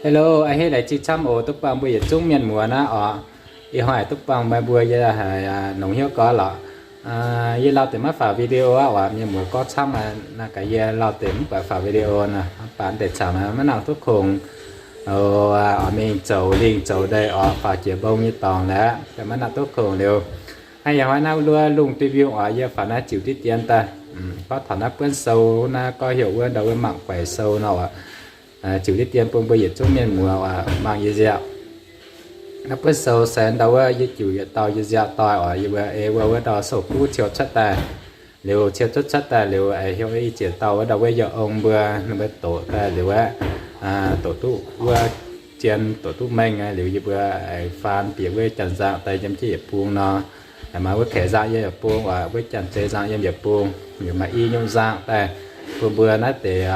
Hello, a'hneiv laengz zingh camv oc, duqv buangh mbuo yietc zungv mienh muoz naaiv oc. Ih hnoi duqv buangh meih mbuo yie haiz longx hnyouv gorngv lorqc. Yie lauh deix maiv faaux video aqv, mienh muoz gorngv camv, naaiv gaax yie lauh deix mv buatc faaux video nor, mv baac deix caux maiv nangc duqv kungx. Oix mingh zoux lingh zoux ndeic oc, faaux jiex mbong nyei dorngx lorqc, maiv nangc duqv kungx liuz. Hnangv yie hnoi naaiv luov lungh duih mbiungc oc, yie faaux naaiv ziux diqv dien daaih. Gorngv taux naaiv buonv sou naaiv gorngv heuc wuov ndau wuov mangc guaix sou nor oc. Ziux diqv dien bun mbuo yietc zungv mienh muoz oc mangc yie nziaauc. Naaiv buonv sou se ndau wuov yie ziux yietc dauh yie nziaauc doic oc, yie mbuo ei wuov wuov ndau sou-guv ciou cuotv daaih. Liuz ciou cuotv cuotv daaih liuz aengx heuc i ziex dauh wuov ndau wuov yie ong mbuo, ninh mbuo doqc daaih liuz aeqv, doqc duqv wuov zien doqc duqv mengh liuz yie mbuo aengx faan bieqc wuov janx-nzangc daaih yiem jienv yietc bung nor. Maaih wuov kaeqv nzangc yiem yietc bung oc, wuov janx-zei nzangc yiem yietc bung, liuz maaih i nyungc nzangc daaih bun mbuo naaiv deix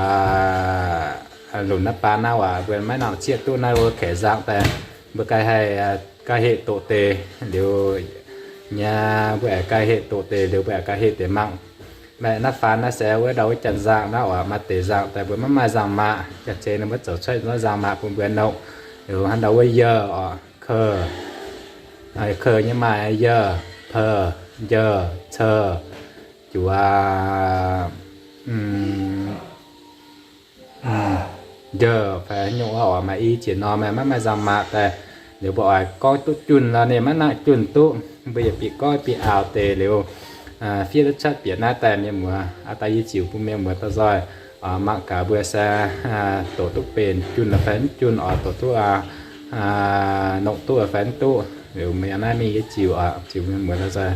lunc naaiv baan naaiv waac mbuo maiv nangc zieqv duqv naaiv wuov kaeqv nzangc daaih. Mbuo ganh haih ganh heqc doqc deix liuz nyei, mbuo aengx ganh heqc doqc deix liuz mbuo aengx ganh heqc deix mangc. Maaih naaiv faan naaiv se wuov ndau wuov janx-nzangc naaiv oc, maaih deix nzangc daaih mbuo maiv maaih nzangc-maac, janx-zei ninh mbuo zoux cuotv nzangc-maac bun mbuo nouh. Liuz hnangv ndau wuov yie oc, ke, ke nyei maaih yie, pe, njie, ce, juax, njie fai haaix nyungc wuov oc, maaih i jiex nor maaih maiv maaih nzangc-maac daaih. Liuz mbuo oix gorngv duqv junh lorqc, ninh maiv nangc junh duqv, mbuo yietc bieqc gorngv bieqc aaux deix liuz fiev duqv cuotv bieqc naaiv daaih mienh muoz. Aa, daaih yie ziux bun mienh muoz doic nzoih mangc gaax mbuo se doqc duqv benx junh fai mv junh oc, doqc duqv nongc duqv fai mv duqv. Liuz mienh naaiv mingh yie ziux oc, ziux mienh muoz doic nzoih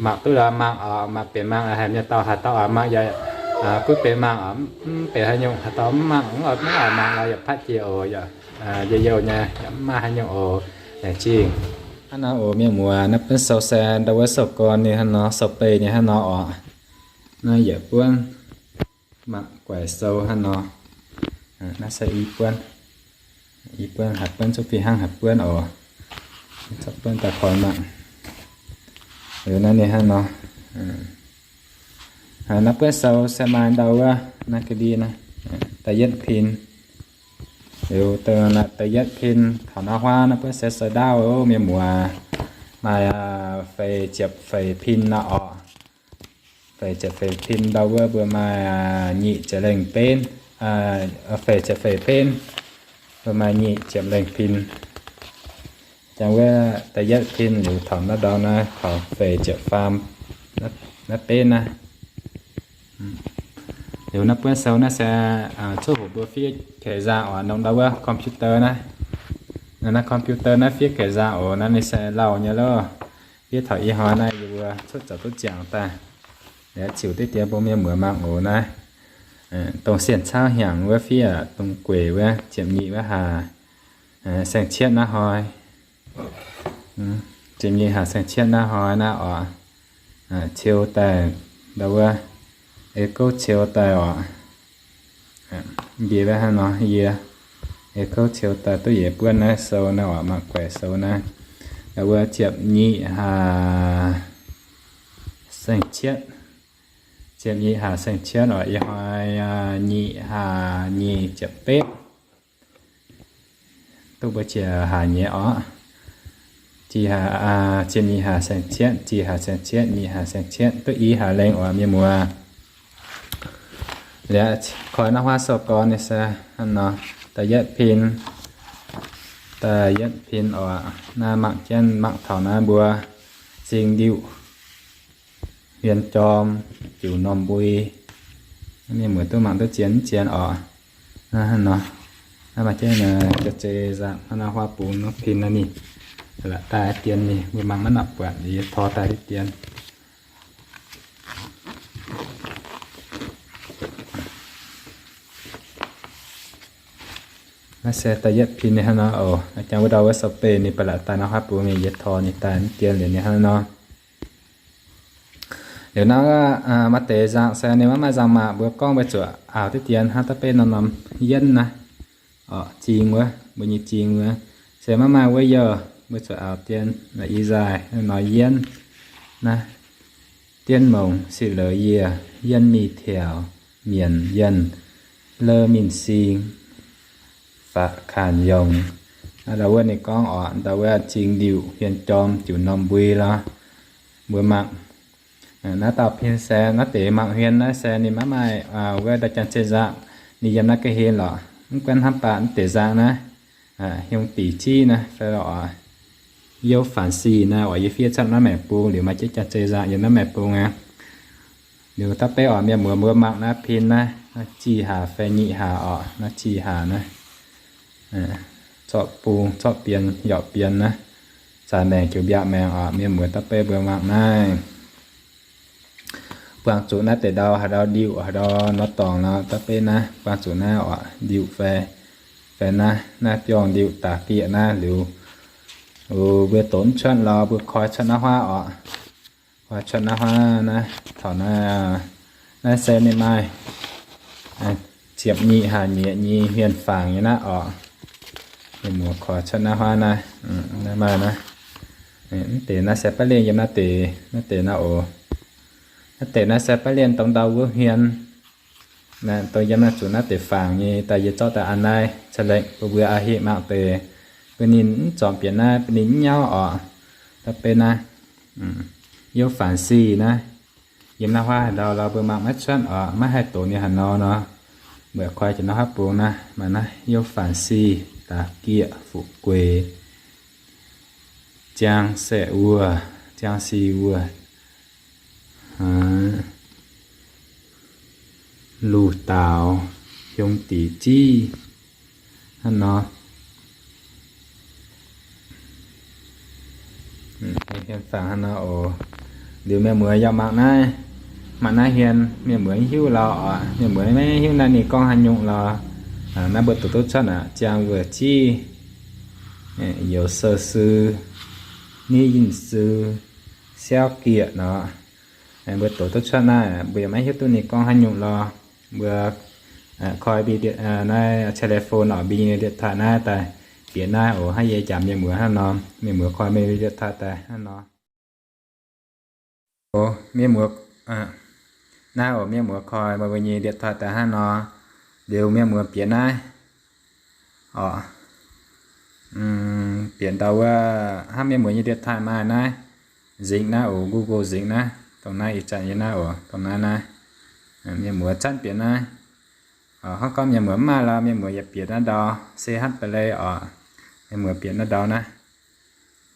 mangc duqv lorqc mangc oc, mangc benx mangc, haaix mienh dauh haaix dauh mangc yaac gunv benx mangc oc, mv benx haaix nyungc, haaix dauh mv mangc mv oix mangc lorqc yaac patv jiex oc, yaac youh youh nyei, yaac mv maaih haaix nyungc oc. Laengz zingh. Hnangv nor oc mienh muoz, naaiv buonv sou se ndau wuov sou gorn ninh hnangv nor, sou beih ninh hnangv nor oc. Naaiv yietc buonv mangc guaix sou hnangv nor. Naaiv se i buonv, i buonv haaix buonv zungv fih hnangv haaix buonv oc. Zorqv buonv daaih koi mangc. Liuz naaiv ninh hnangv nor. Naaiv buonv sou se maaih ndau wuov naaiv ga'ndiev naaiv, da'yietv pin. Liuz da'yietv pin taux naaiv huaav naaiv buonv se sou ndaauv oc mienh muoz. Maaih feix ziepc feix pin nor oc. Feix ziepc feix pin ndau wuov mbuo maaih nyic ziepc lengh benv, feix ziepc feix benv, mbuo maaih nyic ziepc lengh pin. Jangx wuov da'yietv pin liuz taux naaiv ndau naaiv taux feix ziepc faam naaiv benv naaiv. Liuz naaiv buonv sou naaiv se cuotv hoc mbuo fiev kaeqv nzangc oc, nongx ndau wuov computer naaiv. Naaiv computer naaiv fiev kaeqv nzangc oc, naaiv ninh se lauh nyei loh. Fiev taux ih hnoi naaiv yie mbuo cuotv zoux duqv ziangx daaih. Liuz ziux diqv dien bun mienh muoz mangc oc naaiv. Dongh sienh cauv hnyangx wuov fiev, dongh gueic wuov ziepc nyeic wuov hlaax, saeng-cietv naaiv hnoi. Ziepc nyeic hlaax saeng-cietv naaiv hnoi naaiv oc. Ciou daaih ndau wuov, ei gouv ciou daaih oc. Ndie wuov hnangv nor yie, ei gouv ciou daaih duqv yietc buonv naaiv sou naaiv oc, mangc guaix sou naaiv. Ndau wuov ziepc nyeic hlaax saeng-cietv, ziepc nyeic hlaax saeng-cietv oc, ih hnoi nyeic hlaax nyic ziepc betv. Duqv mbuo jiex haaix nyei oc. Jiex, ziepc nyeic hlaax saeng-cietv, jiex hlaax saeng-cietv, nyeic hlaax saeng-cietv, duqv i hlaax lengh oc mienh muoz. Liuz koi naaiv huaav sou gorn ninh se hnangv nor, da'yietv pin, da'yietv pin oc. Naaiv mangc jienv mangc taux naaiv mbuo zingh ndiuh, hmien jorm, jiuc normh mbui. Mienh muoz duqv mangc duqv zien mv zien oc. Naaiv hnangv nor, naaiv maaih jienv jiex zei nzangc hnangv naaiv huaav bungx norm pin naaiv ninh, la'daaih dien ninh mbuo mangc maiv nor buatc, yie tor daaih diqv dien. Naaiv se da'yietv pin ninh hnangv nor oc. Jangx wuov ndau wuov sou beih ninh ba'laqc daaih naaiv huaav bungx ninh, yie tor ninh daaih mv dien liuz ninh hnangv nor. Liuz naaiv maaih deix nzangc se ninh maiv maaih nzangc-maac, mbuo gorngv mbuo zuqc aaux diqv dien hnangv da'betv norm norm yienv naaiv. Oc, zing wuov, mbuo nyei zing wuov. Se maiv maaih wuov youh, mbuo zuqc aaux dien, i nzaaih, nor yienv naaiv. Dienv mongc, sic leuv yieh, yienv mingh tiaux, mienc yienh, leu mingh sing, Kanh yongc. Naaiv ndau wuov ninh gorngv oc, ndau wuov jing ndiuc hmien jorm jiuc norm mbui lorh. Mbuo mangc naaiv dauh pin se naaiv deix mangc hmien naaiv se ninh maiv maaih wuov ndau janx-zei nzangc, ninh yiem naaiv ga'hlen lorqc. Mv gunv hnamv baac naaiv deix nzangc naaiv, hnyouv diqc jiv naaiv fai lorqc, youv fancy naaiv oc, yie fiev cuotv naaiv maengx bung liuz maaih jienv janx-zei nzangc yiem naaiv maengx bung aqv. Liuz da'beiv oc, mienh muoz mbuo mangc naaiv pin naaiv, naaiv jih hlaax fai nyic hlaax oc, naaiv jih hlaax naaiv zorqv bung zorqv bien, yorqc bien naaiv, zaaix maengx jiex mbiaauc maengx oc. Mienh muoz da'beiv mbuo mangc naaiv, buangh zuqc naaiv deix ndau haaix ndau ndiuc haaix ndau nor dorngc nor, da'beiv naaiv buangh zuqc naaiv oc, ndiuc fai, fai naaiv, naaiv biorngh ndiuc daaih gieqv naaiv liuz, mbuo doqc mv cuotv lorz mbuo koi cuotv naaiv huaav oc. Koi cuotv naaiv huaav naaiv, taux naaiv, naaiv se ninh maaih ziepc nyic hlaax nyieqc nyei hmien fangx nyei naaiv oc. Mienh muoz koi cuotv naaiv huaav naaiv, naaiv maaih naaiv, mv deix naaiv se baav lienh yiem naaiv deix, naaiv deix naaiv oc. Naaiv deix naaiv se baav lienh dongh ndau wuov hmien, dongh yiem naaiv zuqc naaiv deix fangx nyei daaih yie zorqv daaih an naaiv ca'lengh bun mbuo a'heh mangc deix, bun ninh mv zormx bieqc naaiv, bun ninh mv nyauv oc. Da'beiv naaiv, youv fancy naaiv, yiem naaiv huaav haaix ndau lorz mbuo mangc maiv cuotv oc, maiv haih doqc ninh haaix nor nor, mbuo koi jiex naaiv huaav bung naaiv, maaih naaiv youv fancy, daaih gieqv fu'jueiv, ziang se wuov, ziang si wuov, luv daaux, hnyouv diqc jiv, hnangv nor. Hmien fangx hnangv nor oc. Liuz mienh muoz yaac mangc naaiv, mangc naaiv hmien, mienh muoz hiuv lorz oc, mienh muoz maiv hiuv naaiv ninh gorngv haaix nyungc lorz. Naaiv mbuo doqc duqv cuotv aqv, ziang wuov jiv, youz sou sou, ni yinh sou, siauv gieqc nor. Mbuo doqc duqv cuotv naaiv, mbuo yaac maiv hiuv duqv ninh gorngv haaix nyungc lorz. Mbuo koi naaiv telephone oc, mbuo nyei điện thoại naaiv daaih bieqc naaiv oc. Hnangv yie jangx mienh muoz hnangv nor, mienh muoz koi mienh nyei điện thoại daaih hnangv nor. Mienh muoz, naaiv oc, mienh muoz koi mbuo nyei điện thoại daaih hnangv nor. Liuz mienh muoz bieqc naaiv oc. Bieqc ndau wuov hnangv mienh muoz nyei điện thoại maaih naaiv, nzengc naaiv oc, Google nzengc naaiv, dongh naaiv ih zanc yie naaiv oc, dongh naaiv naaiv. Mienh muoz zanc bieqc naaiv. Hnangv gorngv mienh muoz mv maaih lorz mienh muoz yaac bieqc naaiv ndau, se hnangv ba'lei oc. Mienh muoz bieqc naaiv ndau naaiv,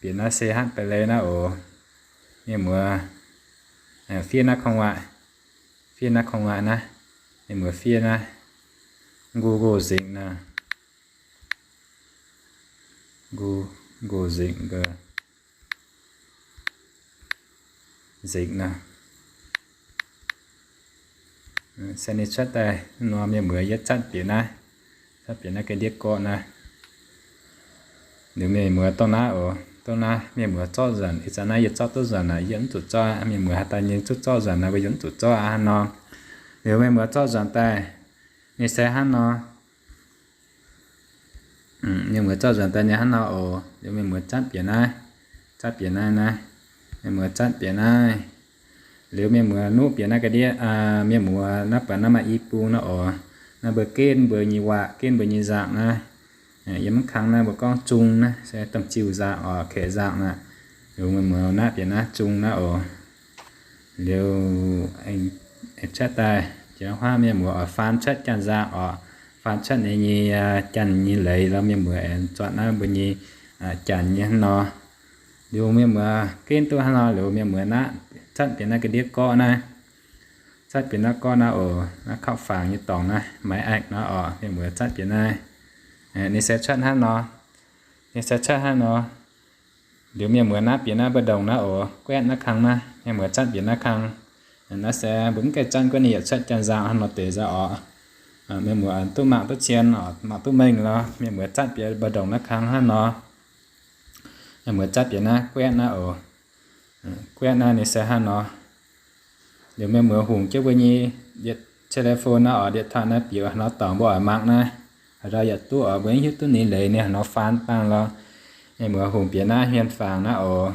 bieqc naaiv se hnangv ba'lei naaiv oc. Mienh muoz fiev naaiv kong waaic, fiev naaiv kong waaic naaiv. Mienh muoz fiev naaiv, Google nzengc naaiv, Google nzengc, nzengc naaiv. Se ninh cuotv daaih nor, mienh muoz yie zanc bieqc naaiv, zanc bieqc naaiv ga'ndiev gorqv naaiv. Liuz mienh muoz dongh naaiv oc, dongh naaiv mienh muoz zorqv nzanc, ih zanc naaiv yie zorqv duqv nzanc aqv, yie mv zuqc zorqv. Mienh muoz haaix daaih nyei zuqc zorqv nzanc naaiv, mbuo yie mv zuqc zorqv aqv hnangv nor. Liuz mienh muoz zorqv nzanc daaih, ninh se hnangv nor. Mienh muoz zorqv nzanc daaih nyei hnangv nor oc. Liuz mienh muoz zanc bieqc naaiv, zanc bieqc naaiv naaiv. Mienh muoz zanc bieqc naaiv. Liuz mienh muoz nuqv bieqc naaiv ga'ndiev, mienh muoz naaiv buatc naaiv maaih i bung naaiv oc. Naaiv mbuo genv mbuo nyei waac, genv mbuo nyei nzangc naaiv. Yiem mv kang naaiv mbuo gorngv zung naaiv se domh ziuh nzangc oc, kaeqv nzangc naaiv. Liuz mienh muoz naaiv bieqc naaiv zung naaiv oc. Liuz cuotv daaih jiex huaav mienh muoz oix faan cuotv janx-nzangc oc, faan cuotv ninh nyei janx nyei leiz lorz mienh muoz aengx zuotc naaiv mbuo nyei janx nyei hnangv nor. Liuz mienh muoz genv duqv hnangv nor liuz mienh muoz naaiv zanc bieqc naaiv ga'ndiev gorqv naaiv, zanc bieqc naaiv gorqv naaiv oc, naaiv kauv fangx nyei dorngx naaiv, maiv aengx naaiv oc, mienh muoz zanc bieqc naaiv. Ninh se cuotv hnangv nor, ninh se cuotv hnangv nor. Liuz mienh muoz naaiv bieqc naaiv mbu'ndongx naaiv oc, guaetv naaiv kang naaiv, mienh muoz zanc bieqc naaiv kang. Naaiv se mbuo mv gaengh zanc guaetv ninh yaac cuotv janx-nzangc hnangv nor deix nzangc oc. Mienh muoz duqv mangc duqv cien oc, mangc duqv mengh lorz, mienh muoz zanc bieqc mbu'ndongx naaiv kang hnangv nor. Mienh muoz zanc bieqc naaiv guaetv naaiv oc. Guaetv naaiv ninh se hnangv nor. Liuz mienh muoz hungx jienv mbuo nyei telephone naaiv oc, điện thoại naaiv bieqc haaix nor dorngc mbuo oix mangc naaiv. Haaix ndau yaac duqv oc, mbuo mv hiuv duqv ninh leiz ninh haaix nor faan dangh lorz. Mienh muoz hungx bieqc naaiv hmien fangx naaiv oc.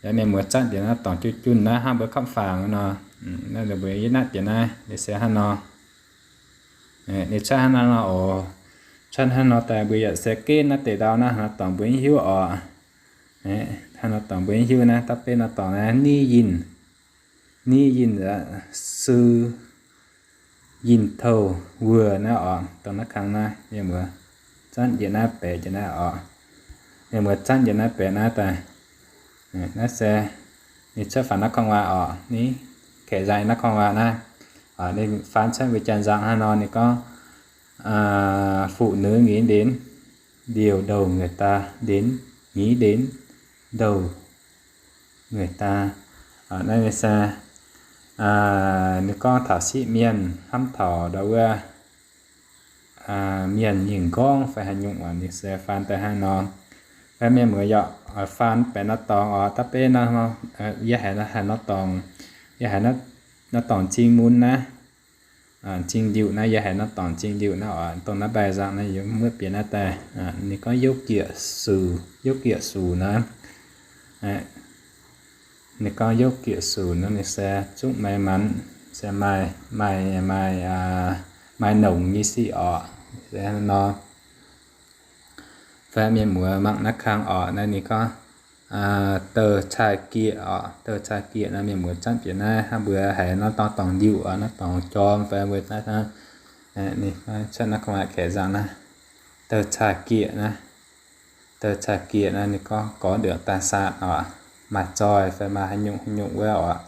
Liuz mienh muoz zanc bieqc naaiv dorngc junh junh naaiv hnangv mbuo kauv fangx nor. Naaiv mbuo yie naaiv bieqc naaiv ninh se hnangv nor. Ninh cuotv hnangv naaiv nor oc. Cuotv hnangv nor daaih mbuo yaac se gen naaiv deix ndau naaiv haaix nor dorngc mbuo maiv hiuv oc. Haaix nor dorngc mbuo maiv hiuv naaiv, da'beiv nor dorngc naaiv ni yinh, ni yinh, su yinh touh wuoz naaiv oc. Dongh naaiv kang naaiv mienh muoz zanv njiec naaiv baeqc njiec naaiv oc. Mienh muoz zanv njiec naaiv baeqc naaiv daaih. Naaiv se ninh cuotv faaux naaiv korng-waac oc, ninh kaeqv nzangc naaiv korng-waac naaiv. Ninh faan cuotv mbuo janx nzangc hnangv nor ninh gorngv, Phụ nữ nghĩ đến điều đầu người ta đến, nghĩ đến đầu người ta. Naaiv ninh se, ninh gorngv taux sipv mienh hnamv taux ndau wuov mienh nyei m'nqorngv fai haaix nyungc oc, ninh se faan daaih hnangv nor. Mienh muoz yaac oix faan baeqc nor dorngx oc, da'beiv nor, yie haiz nor dorngx, yie haiz nor dorngx zing mun naaiv, zing ndiuh naaiv, yie haiz nor dorngx zing ndiuh naaiv oc. Dongh naaiv mbaih nzangc naaiv yie muotv bieqc naaiv daaih. Ninh gorngv youv giec sux, youv giec sux naaiv. Ninh gorngv youv giec sux naaiv ninh se zungv may manh, se maaih, maaih, maaih, maaih nongc nyei sic oc, se nor. Fai mienh muoz mangc naaiv kang oc, naaiv ninh gorngv dou cai gieqc oc, dou cai gieqc naaiv mienh muoz zanv bieqc naaiv hnangv mbuo haiz nor dorngx ndiuh oc, nor dorngx jorm fai mbuo cuotv naaiv korng-waac kaeqv nzangc naaiv, dou cai gieqc naaiv, dou cai gieqc naaiv ninh gorngv có được tài sản oc, maaih zoih fai maaih haaix nyungc haaix nyungc wuov oc,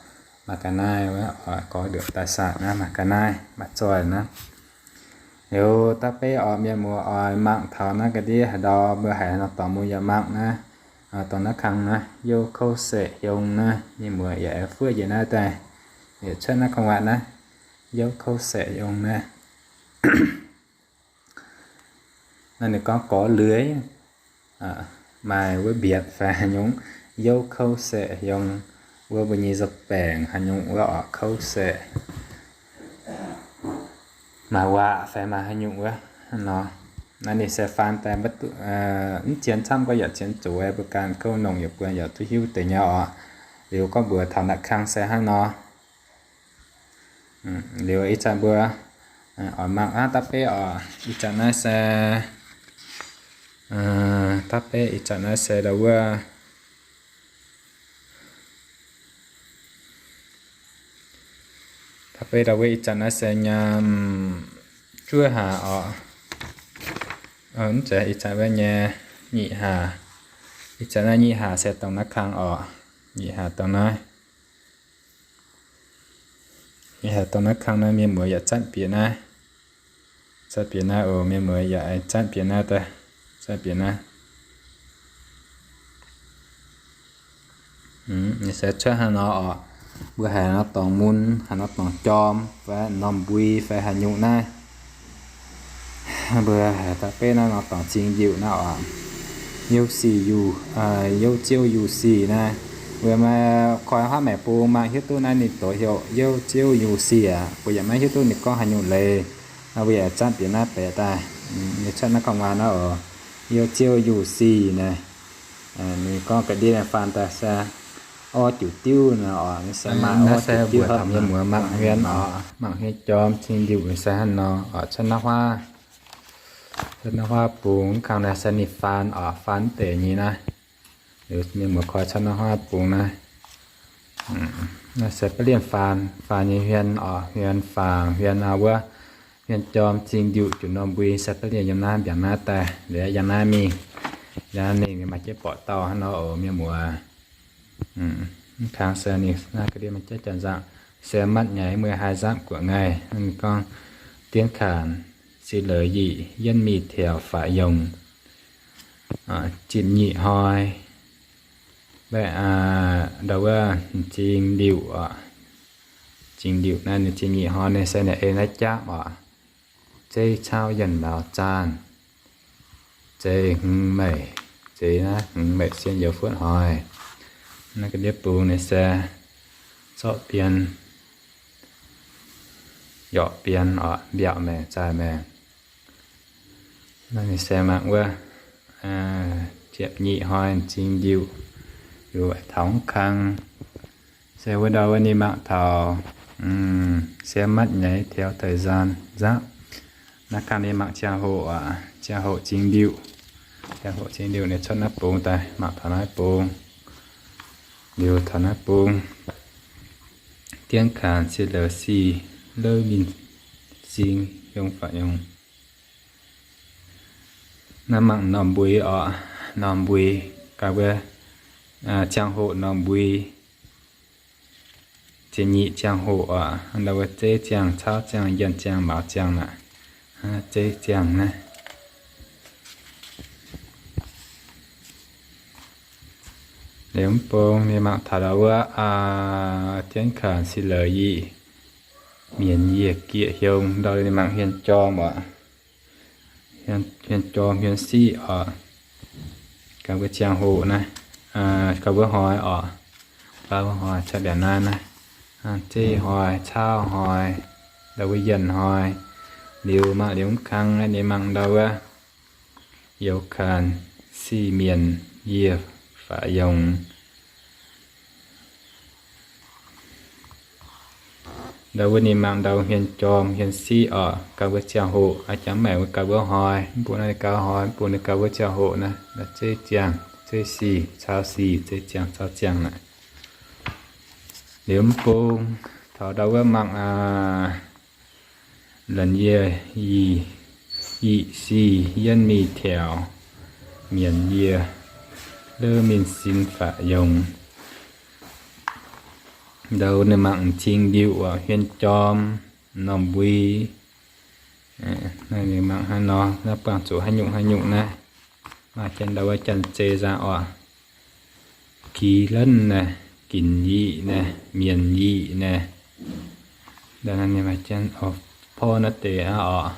maaih ga'naaiv wuov oc, có được tài sản naaiv maaih ga'naaiv maaih zoih naaiv. Liuz da'beiv oc, mienh muoz oix mangc taux naaiv ga'ndiev haaix ndau mbuo haiz nor dorngx mbuo yaac mangc naaiv, dongh naaiv kang naaiv, youv kouv saeqv hiong naaiv, mienh muoz yaac fuov njiec naaiv daaih, yietc cuotv naaiv korng-waac naaiv, youv kouv saeqv hiong naaiv. Naaiv ninh gorngv gorx lưới, maaih wuov mbiatc fai haaix nyungc, youv kouv saeqv hiong, wuov mbuo nyei nza'baengc haaix nyungc wuov oc, kouv saeqv, maaih waac fai maaih haaix nyungc wuov nor. Naaiv ninh se faan daaih mv zien camv gorx yaac zien zuqc mbuo ganh kouv nongc yaac buo yaac duqv hiuv deix nyei oc. Liuz gorngv mbuox taux naaiv kang se hnangv nor. Liuz ih zanc mbuo oix mangc aqv, da'beiv oc, ih zanc naaiv se, da'beiv ih zanc naaiv se ndau wuov, da'beiv ndau wuov ih zanc naaiv se nyaam juov hlaax oc. Mv zeiz, ih zanc wuov nyei nyic hlaax. Ih zanc naaiv nyic hlaax se dongh naaiv kang oc. Nyic hlaax dongh naaiv. Nyic hlaax dongh naaiv kang naaiv mienh muoz yaac zanv bieqc naaiv. Zanv bieqc naaiv oc, mienh muoz yaac zanv bieqc naaiv daaih. Zanv bieqc naaiv. Ninh se cuotv hnangv nor oc. Mbuo haiz nor dorngx mun, haiz nor dorngx jorm, fai norm mbui, fai haaix nyungc naaiv. Mbuo haiz da'beiv naaiv nor dorngx zingh ndiuh naaiv oc. Youv sic yuh, youv ziouv yuh sic naaiv. Mbuo maaih koi huaav maengc bung mangc hiuv duqv naaiv ninh doqc heuc youv ziouv yuh sic aqv. Mbuo yaac maiv hiuv duqv ninh gorngv haaix nyungc leiz. Mbuo yaac zanv bieqc naaiv baeqc daaih. Ninh cuotv naaiv korng-waac naaiv oc. Youv ziouv yuh sic naaiv. Ninh gorngv ga'ndiev faan daaih se orv juqc diuv naaiv oc. Ninh se maaih orv juqc diuv hopv mienh muoz mangc hmien oc. Mangc hmien jorm zingh ndiuh se hnangv nor oc. Cuotv naaiv huaav, cuotv naaiv huaav bung kang naaiv se ninh faan oc, faan deix nyei naaiv. Liuz mienh muoz koi cuotv naaiv huaav bung naaiv. Naaiv se ba'lienh faan, faan nyei hmien oc, hmien faangx, hmien wuov, hmien jorm zingh ndiuh juqc norm mbui se ba'lienh yiem naaiv mbiaangx naaiv daaih, liuz yiem naaiv mingh, yiem naaiv mingh maaih jienv borqc dauh hnangv nor oc mienh muoz. Mv kang se ninh naaiv ga'ndiev maaih jienv janx nzangc, se matv nyaiz mueiz haih nzamv guoqv ngaih. Ninh gorngv, Tiến Khản xin lỗi nhị, Yuan mì theo phải dùng. Zipc nyic hnoi, ndau wuov zingh ndiuh oc. Zingh ndiuh naaiv ninh zipc nyic hnoi ninh se naaiv ei naaiv japv oc. Zeiv cauv yienh lauz zaanh, zeiv hmz meic, zeiv naaiv hmz meic sien youz fuotv hnoi. Naaiv ga'ndiev bung ninh se zorqv bien, yorqc bien oc, mbiaauc maengc zaaih maengc. Naaiv ninh se mangc wuov, ziepc nyic hnoi zingh ndiuh, liuz taux kang, se wuov ndau wuov ninh mangc taux, se matv nyaiz theo thời gian nzapv. Naaiv kang ninh mangc ziangh hoc aqv. Ziangh hoc zingx liuh, ziangh hoc zingx liuh ninh cuotv naaiv bung daaih, mangc taux naaiv bung, liuz taux naaiv bung, dienv kaanx se lorz si, lorz mingh sing yong faatv yong. Naaiv mangc norm mbui oc, norm mbui, gaax wuov ziangh hoc norm mbui, ziepc nyeic ziangh hoc oc, ndau wuov zeiv ziangh, cauv ziangh, yienh ziangh, maux ziangh naaic, zeiv ziangh naaiv. Liuz mv bung ninh mangc taux ndau wuov dienv kaanx si lorz yic, mienc yie gieqc hiong, ndau ninh mangc hmien jorm oc, hmien jorm hmien siqv oc, gaax wuov ziangh hoc naaiv, gaax wuov hnoi oc, gaax wuov hnoi caux liuz naaiv naaiv, zeiv hnoi, cauv hnoi, ndau wuov yienh hnoi. Liuz mangc liuz mv kang naaiv ninh mangc ndau wuov youz kaanx si mienc yie faatv yongx. Ndau wuov ninh mangc ndau hmien jorm hmien siqv oc, gaax wuov ziangh hoc, a'jangv maengc wuov gaax wuov hnoi, mv bung naaiv ninh gaax wuov hnoi, mv bung ninh gaax wuov ziangh hoc naaiv, naaiv zeiv ziangh, zeiv sic, cauv sic, zeiv ziangh, cauv ziangh naaic. Liuz mv bung taux ndau wuov mangc laanh yie yic sic yienv mingh taux mienc yie lorz mingh sin faatv yongx. Ndau ninh mangc m'zing liuh oc, hmien jorm, norm mbui. Naaiv ninh mangc hnangv nor, naaiv buangh zuqc haaix nyungc haaix nyungc naaiv. Maaih janx ndau wuov janx-zei nzangc oc. Gi lenv naaiv, ginc yic naaiv, mienc yic naaiv. Ndau naaiv ninh maaih janx, porv naaiv deix aqv oc.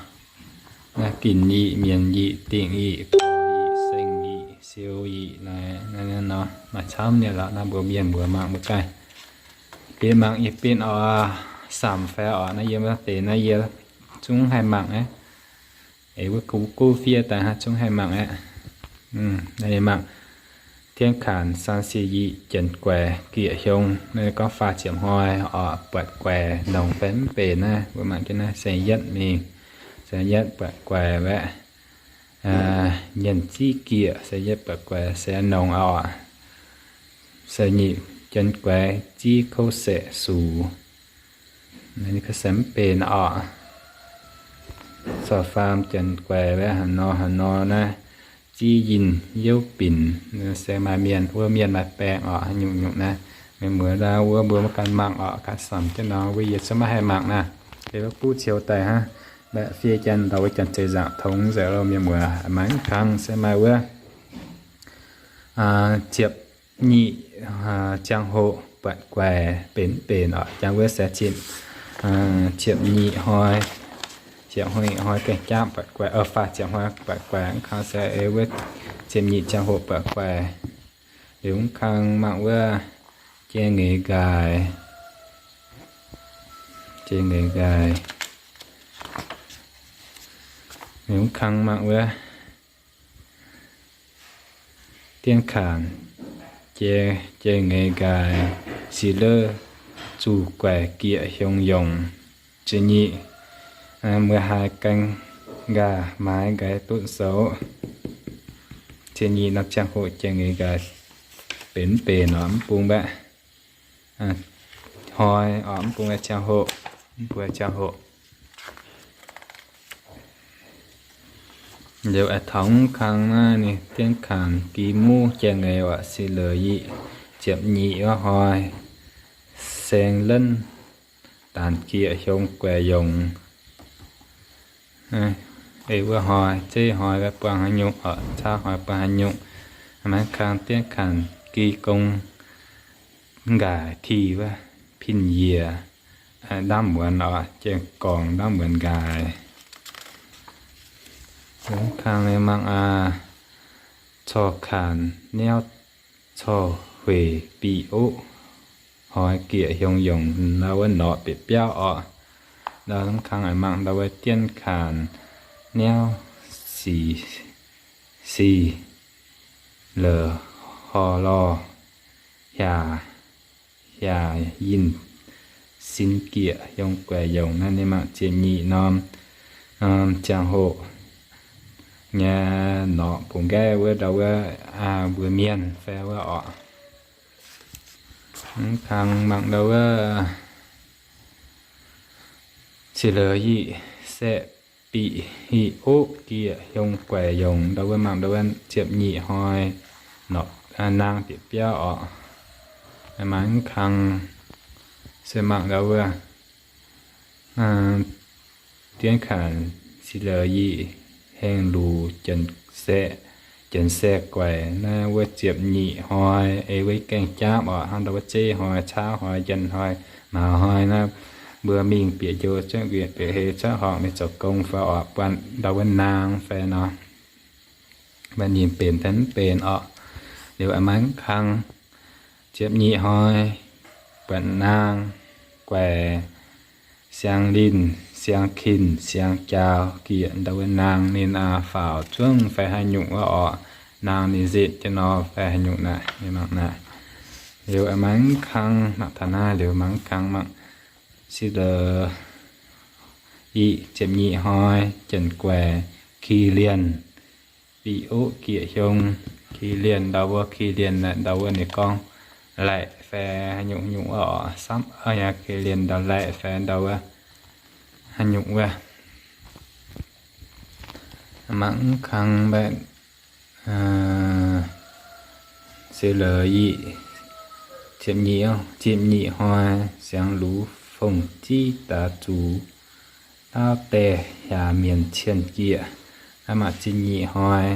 Naaiv ginc yic, mienc yic, dingh yic, gorx yic, seng yic, siou yic naaiv, naaiv nor maaih camv nyei lorqc. Naaiv mbuo mienh mbuo mangc mbuo ganh. Yie mangc yie benx oc, samx fai oc, naaiv yie mv deix naaiv yie zungv haih mangc aqv. Eix wuov gux guv fiev daaih hnangv zungv haih mangc aqv. Naaiv yie mangc, dienv kaanx san si yic janx guaix gieqc hiong, naaiv gorngv faah ziepc hnoi oc, buatc guaix nongx fai mv benx naaiv, mbuo mangc jienv naaiv se yietv mingh, se yietv buatc guaix waeqv, nyienh ziqv gieqc, se yietv buatc guaix se nongx oc. Se nyic janx guaix ziqv kouv saeqv sux. Naaiv se mv benx oc. Corc faam janx guaix waeqv haaix nor haaix nor naaiv, ziqv yinh youv binc, se maaih mienh wuov mienh maaih baengh oc, haaix nyungc nyungc naaiv. Mienh muoz ndau wuov mbuo maiv gan mangc oc, gan samx jienv nor, wuov yie zungv maiv haih mangc naaiv. Liuz wuov buv ciou daaih hnangv, mbaeqc fiev janx ndau wuov janx-zei nzaangc tongx nzengc loh mienh muoz. Maaih mv kang se maaih wuov ziepc nyic ziangh hoc buatc guaix benx mv benx oc. Jangx wuov se ziepc, ziepc nyic hnoi, ziepc nyic hnoi gaengh jaav buatc guaix, faah ziepc hnoi buatc guaix. Mv kang se wuov ziepc nyic ziangh hoc buatc guaix. Liuz mv kang mangc wuov jai ngeix nqaaix, jai ngeix nqaaix. Liuz mv kang mangc wuov dienv kaanx jai, jai ngeix nqaaix, sic lorz zuqc guaix gieqc hiong yongc. Ziepc nyic, muoz haiz gaengh nqaaix maaiz nqaix dutv soux. Ziepc nyic norm ziangh hoc jai ngeix nqaaix benx mv benx oc, mv bung mbaeqc hnoi oc, mv bung ziangh hoc, mv bung ziangh hoc. Liuz aengx taux mv kang naaiv ninh dienv kaanx gi muv jai ngeix oc, sic lorz yic ziepc nyic wuov hnoi, saeng lenv daanx gieqc hiong guaix yongc. Ei wuov hnoi, zeiv hnoi buangh haaix nyungc oc, cauv hnoi buangh haaix nyungc. Maiv kang dienv kaanx gi gong nqaaix tih wuov pin yiec, ndamv muonz oc, jai gorngc ndamv muonz nqaaix. Mv kang mangc aac, corc kaanx niauv corc hueic biqc oqv, hnoi gieqc hiong yongc, ndau wuov norqc bieqc biauv oc. Ndau mv kang aengx mangc ndau wuov dienv kaanx niauv sic, sic lorz horh lorh hiac, hiac yinh sin gieqc hiong guaix yongc. Naaiv ninh mangc ziepc nyic norm ziangh hoc, nyei norqc bungx nqaeqv wuov ndau wuov mbuo mienh fai wuov orqc. Mv kang mangc ndau wuov ziepc lez yic saeqv biqc hic oqv gieh hiong guaix yongc ndau wuov mangc ndau wuov ziepc nyeic hnoi norqc naang bieqc biauv orqc. Mangc mv kang se mangc ndau wuov dienv kanc ziepc lez yic hengh luc janx-saeqv guaix naaiv wuov ziepc nyeic hnoi ei wuov gaengh jaapv orqc. Hnangv ndau wuov zeiv hnoi, caauv hnoi, janx hnoi, maaz hnoi naaiv mbuo mingh bieqc njoux cuotv nquin bieqc hei cuotv horngc mingh zoux gong fai orqc buatc ndau wuov naang fai nor, mbuo ninh benx fai mv benx orqc. Liuz mangc mv kang ziepc nyeic hnoi buatc naang guaix siang linh, siang kinh, siang jaaux gieh ndau wuov naang ninh faaux zungv fai haaix nyungc wuov orqc. Naang ninh nzetv jienv nor fai haaix nyungc naaic, mangc naaic. Liuz mangc mv kang mangc taux naaiv liuz mangc mv kang mangc ziepc lez yic ziepc nyeic hnoi janx guaix ki lienh biqc oqv gieh hiong. Ki lienh ndau wuov, ki lienh naaic ndau wuov ninh gorngv laeqc fai haaix nyungc nyungc wuov orqc. Samv ki lienh ndau laeqc fai ndau wuov haaix nyungc wuov. Mangc mv kang mbaeqc ziepc lez yic ziepc nyeic, ziepc nyeic hnoi siang lux fongc ziqv daaih zuqc lauv daeh hiaangx mienh cien gieh. Naaiv maaih ziepc nyeic hnoi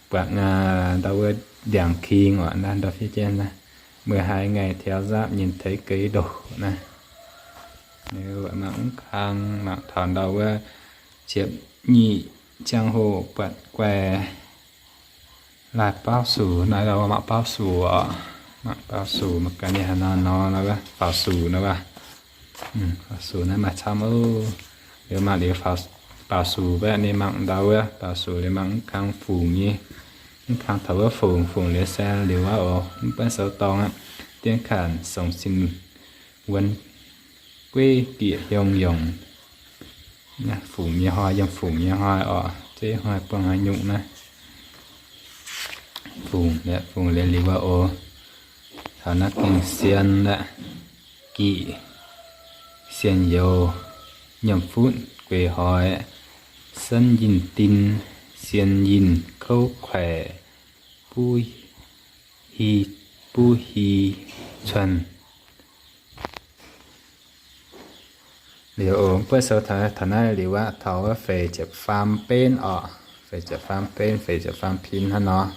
buatc ndau wuov ndiangx king orqc naaiv ndau fiev jienv naaiv, mbuo haiz ngaih tiaux nzapv nyinh teix geix ndoh naaiv. Mangc mv kang mangc taux ndau wuov ziepc nyeic ziangh hoc buatc guaix laaih baauv sux naaiv, mangc baauv sux orqc. Mangc baauv sux mangc gaax ninh haaix nor nor, faaux sux naaiv wuov. Faaux sux naaiv maaih camv oc. Liuz mangc liuz baaux sux mbaeqc ninh mangc ndau wuov baaux sux liuz mangc mv kang fungc nyei. Mv kang taux wuov fungc, fungc liuz se liuz wuov oc. Mv buonv sou dorngx aqv. Dienv kanc songx sin wuonx gueiv gieh hiong yongc. Fungc nyei hnoi, yiem fungc nyei hnoi orqc. Zeiv hnoi buangh haaix nyungc naaiv. Fungc, fungc liuz liuz wuov oc. Taux naaiv gengh sien aqv. Giqc, sien youz, nyiemc futv gueix hoix, senv yinh din, sien yinh kouv kuaix, buv hi, buv hi cuonh. Liuz oc, buonv sou taux naaiv liuz aqv, taux wuov feix ziepc faam benv orqc, feix ziepc faam benv, feix ziepc faam pin hnangv nor.